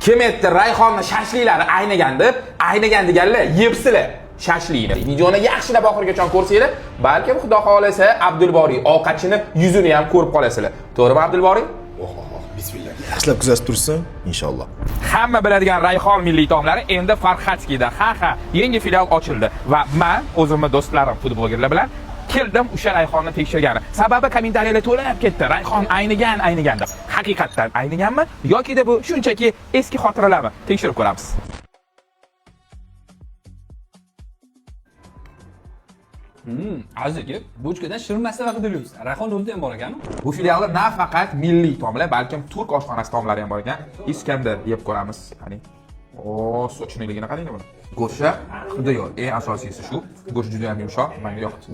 Kim aytdi Rayhonni shashliklari aynigan deb? Aynigan deganlar yebsizlar shashlikni. Videoni yaxshilab oxirigacha ko'rsanglar, balkim Xudo xohlasa Abdulboriy ovqatchini yuzini ham ko'rib qolasizlar. To'g'rimi, Abdulboriy? Oh, oh, oh, bismillah. Yaxshilab kuzatib tursin, inshaalloh. Hamma biladigan Rayhon milliy taomlari endi Farhadskiyda. Ha, yangi filial ochildi va men o'zimni do'stlarim foodblogerlar bilan keldim o'sha Rayhonni tekshirgani. Sababi kommentariyalar to'lib ketdi. Rayhon aynigan, aynigan deb. Haqiqatdan ayniganmi yoki bu shunchaki eski xotiralarmi? Tekshirib ko'ramiz. Aziz aka, bochkadan shirin vaqtida yuribsiz. Rayhon o'zida ham bor ekanmi? Bu filialda nafaqat milliy taomlar, balkim turk oshxonasi taomlari ham bor ekan. Iskandar yeb ko'ramiz. Qani. O, сочный ligini qarang buni. Go'shti juda yo'q. Eng asosiysi shu. Go'sht juda ham yumshoq, menga yoqdi.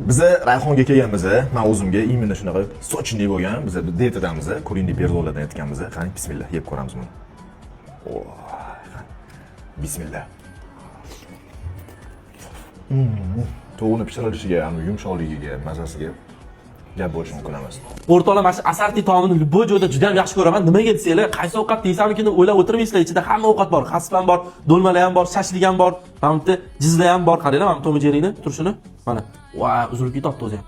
Biza Rayhonga kelganmiz, men o'zimga именно shunaqa сочный bo'lgan, biza dietadamiz, куриный perzolardan aytganmiz. Qani, bismillah, yeb ko'ramiz buni. Oh, qani. Bismillah. Tovuqni pishirilishiga, ham yumshoqligiga, mazasiga gap bo'lishi mumkin emas. O'rtoqlar, mana shu asarti taomini любой joyda juda ham yaxshi ko'raman. Nimaga desanglar, qaysi ovqat deysanmikin deb o'ylab o'tirmaysizlar. Ichida hamma ovqat bor. Xasp ham bor, do'lmalar ham bor, shashlik ham bor, mana bu yerda jizla ham bor. Qaranglar, mana bu Tom Jerryni turishini. Mana, va uzilib ketyapti o'zi ham.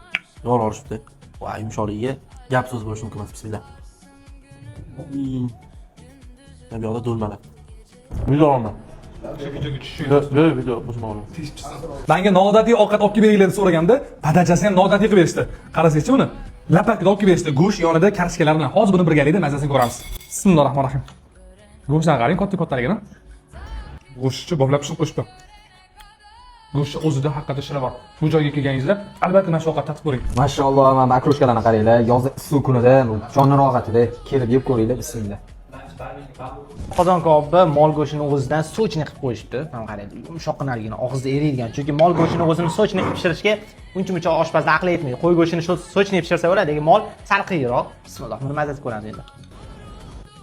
Yor olishibdi. Va yumshoqligiga gap so'z bo'lishi mumkin emas. Bismillah. Bu yoqda do'lmalar. Video olma. Video, video, o'zim olaman. Menga noodatiy ovqat olib kelib beringlar deb so'raganda, padachasini ham noodatiy qilib berishdi. Qarasangchi buni. Lapakda olib kelib berishdi, go'sht yonida kartoshkalar bilan. Hozir buni birgalikda mazasini ko'ramiz. Bismillahirrohmanirrohim. Go'shtdan qarang, katta-kattaligini. Go'shtni boblab pishirib qo'yishibdi. Go'shtni o'zida haqiqatda shira bor. Bu joyga kelganingizda albatta mana shu ovqatni tatib ko'ring. Mashalloh, mana makroshkalarni qaranglar. Yozda issiq kunida jonni rohatida kelib yeb ko'ringlar, bismillah. Qozon kabobni mol go'shtini o'zidan сочный qilib qo'yishibdi. Mana qarang, yumshoqqinaligini, og'izda eriydigan. Chunki mol go'shtini o'zini сочный qilib pishirishga uncha-muncha oshpazda aqli yetmaydi. Qo'y go'shtini shu сочный pishirsa bo'ladi, lekin mol sal qiyinroq. Bismillah, buni mazasi ko'ramiz endi.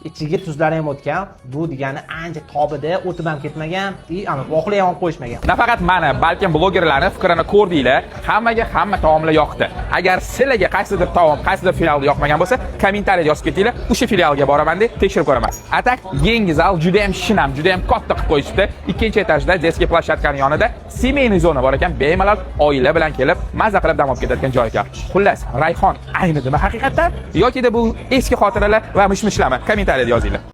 Ichiga tuzlari ham o'tgan. Bu degani ancha tobida o'tib ham ketmagan, и ana oqli ham olib qo'yishmagan. Nafaqat mani, balkim blogerlarni fikrini ko'rdinglar. Hammaga hamma taomlar yoqdi. Agar sizlarga qaysidir taom, qaysidir filial yoqmagan bo'lsa, kommentariyada yozib ketinglar. O'sha filialga boraman deb tekshirib ko'raman. А так, yangi zal juda ham shinam, juda ham katta qilib qo'yishibdi. Ikkinchi etajda детский площадка ning yonida семейный zona bor ekan. Bemalol oila bilan kelib, maza qilib dam olib ketadigan joy ekan. Xullas, Rayhon aynidimi haqiqatdan yokida bu eski xotiralar va mish-mishlarmi? Kommentariyada yozinglar.